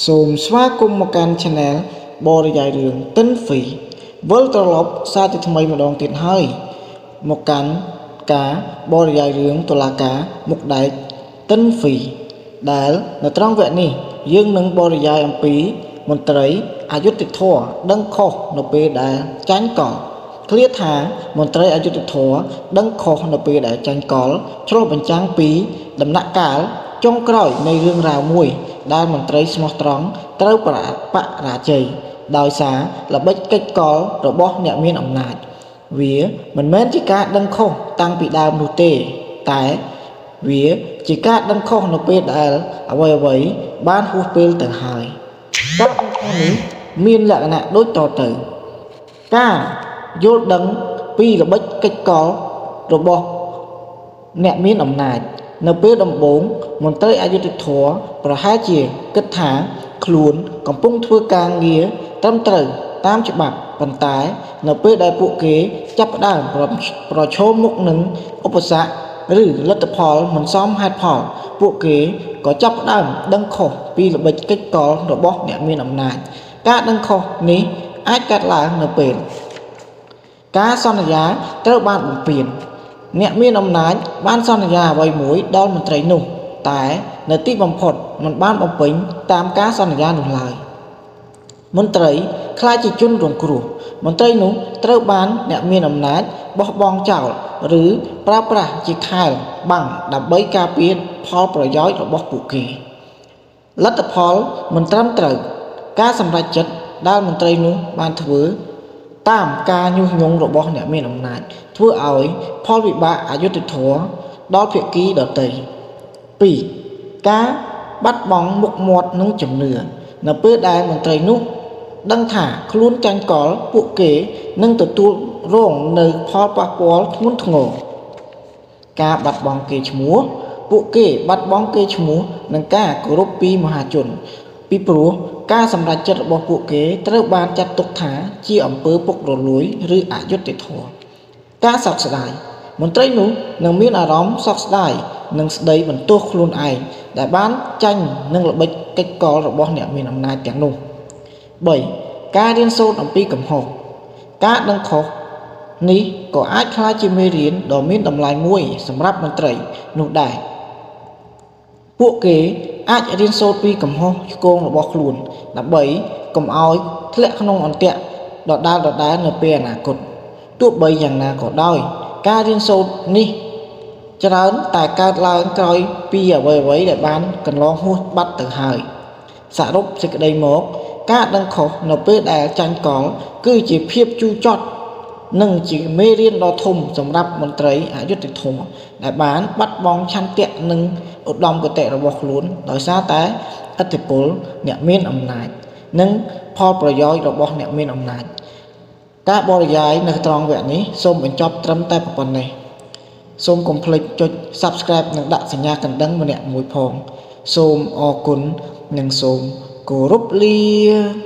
សូមស្វាគមន៍មកកាន់ Channel បរិយាយរឿងទិនហ្វីវិលត្រឡប់សារជាថ្មីម្ដងទៀតហើយមកកាន់ការបរិយាយរឿងតុលាការមុខដែកទិនហ្វីដែលនៅត្រង់វគ្គនេះយើងនឹងបរិយាយអំពីមន្ត្រីអយុត្តិធម៌ដឹងខុសនៅពេលដែលចាញ់កលឃ្លាថាមន្ត្រីអយុត្តិធម៌ដឹងខុសនៅពេលដែលចាញ់កលឆ្លុះបញ្ចាំងពីដំណាក់កាលចុងក្រោយនៃរឿងរ៉ាវមួយ ដែលមន្ត្រីស្មោះត្រង់ត្រូវបរាជ័យដោយសារល្បិចកិច្ចកលរបស់អ្នកមានអំណាច វាមិនមែនជាការដឹងខុសតាំងពីដើមនោះទេ តែវាជាការដឹងខុសនៅពេលដែលអ្វីៗបានហួសពេលទៅហើយការដឹងខុសនេះមានលក្ខណៈដូចតទៅ ការយល់ដឹងពីល្បិចកិច្ចកលរបស់អ្នកមានអំណាច នៅពេលដំបូងមន្ត្រីអយុត្តិធម៌ប្រហែលជាគិតថាខ្លួនកំពុងធ្វើការងារត្រឹមត្រូវតាមច្បាប់ប៉ុន្តែនៅពេលដែលពួកគេចាប់ផ្ដើមប្រឈមមុខនឹងឧបសគ្គឬលទ្ធផលមិនសមហេតុផល ពួកគេក៏ចាប់ផ្ដើមដឹងខុសពីល្បិចកិច្ចកលរបស់អ្នកមានអំណាច ការដឹងខុសនេះអាចកើតឡើងនៅពេល ការសន្យាត្រូវបានបំពានអ្នកមានអំណាចបានសន្យាអ្វីមួយដល់មន្ត្រីនោះ តែនៅទីបំផុតមិនបានបំពេញតាមការសន្យានោះឡើយមន្ត្រីក្លាយជាជនរងគ្រោះមន្ត្រីនោះត្រូវបានអ្នកមានអំណាចបោះបង់ចោលឬប្រើប្រាស់ជាខែលបាំងដើម្បីការពារផលប្រយោជន៍របស់ពួកគេ លទ្ធផលមិនត្រឹមត្រូវការសម្រេចចិត្តដែលមន្ត្រីនោះបានធ្វើតាមការញុះញង់របស់អ្នកមានអំណាចធ្វើឲ្យផលវិបាកអយុត្តិធម៌ដល់ភាគីដទៃ2ការបាត់បង់មុខមាត់និងជំនឿនៅពេលដែលមន្ត្រីនោះដឹងថាខ្លួនចាញ់កលពួកគេនឹងទទួលរងនៅផលប៉ះពាល់ធ្ងន់ធ្ងរ ការបាត់បង់កេរ្តិ៍ឈ្មោះពួកគេបាត់បង់កេរ្តិ៍ឈ្មោះនិងការគោរពពីមហាជន ពីព្រោះការសម្រេចចិត្តរបស់ពួកគេត្រូវបានចាត់ទុកថាជាអំពើពុករលួយឬអយុត្តិធម៌ការសោកស្ដាយមន្ត្រីនោះនឹងមានអារម្មណ៍សោកស្ដាយនិងស្ដីបន្ទោសខ្លួនឯងដែលបានចាញ់នឹងល្បិចកិច្ចកលរបស់អ្នកមានអំណាចទាំងនោះ3ការរៀនសូត្រអំពីកំហុសការដឹងខុសនេះក៏អាចក្លាយជាមេរៀនដ៏មានតម្លៃមួយសម្រាប់មន្ត្រីនោះដែរ ពួកគេអាចរៀនសូត្រពីកំហុសឆ្គងរបស់ខ្លួនដើម្បីកុំឲ្យធ្លាក់ក្នុងអន្ទាក់ដដែលៗនៅពេលអនាគតទោះបីយ៉ាងណាក៏ដោយ ការរៀនសូត្រនេះច្រើនតែកើតឡើងក្រោយពីអ្វីៗដែលបានកន្លងហួសបាត់ទៅហើយសរុបសេចក្តីមក ការដឹងខុសនៅពេលដែលចាញ់កល គឺជាភាពជូរចត់និងជាមេរៀនដ៏ធំសម្រាប់មន្ត្រីអយុត្តិធម៌ដែលបានបាត់បង់ឆន្ទៈនិងឧត្តមគតិរបស់ខ្លួនដោយសារតែឥទ្ធិពលអ្នកមានអំណាច និងផលប្រយោជន៍របស់អ្នកមានអំណាច ការបរិយាយនៅត្រង់វគ្គនេះសូមបញ្ចប់ត្រឹមតែប៉ុណ្ណេះសូមកុំភ្លេចចុច Subscribe និងដាក់សញ្ញាកណ្ដឹងម្នាក់មួយផង សូមអរគុណនិងសូមគោរពលា។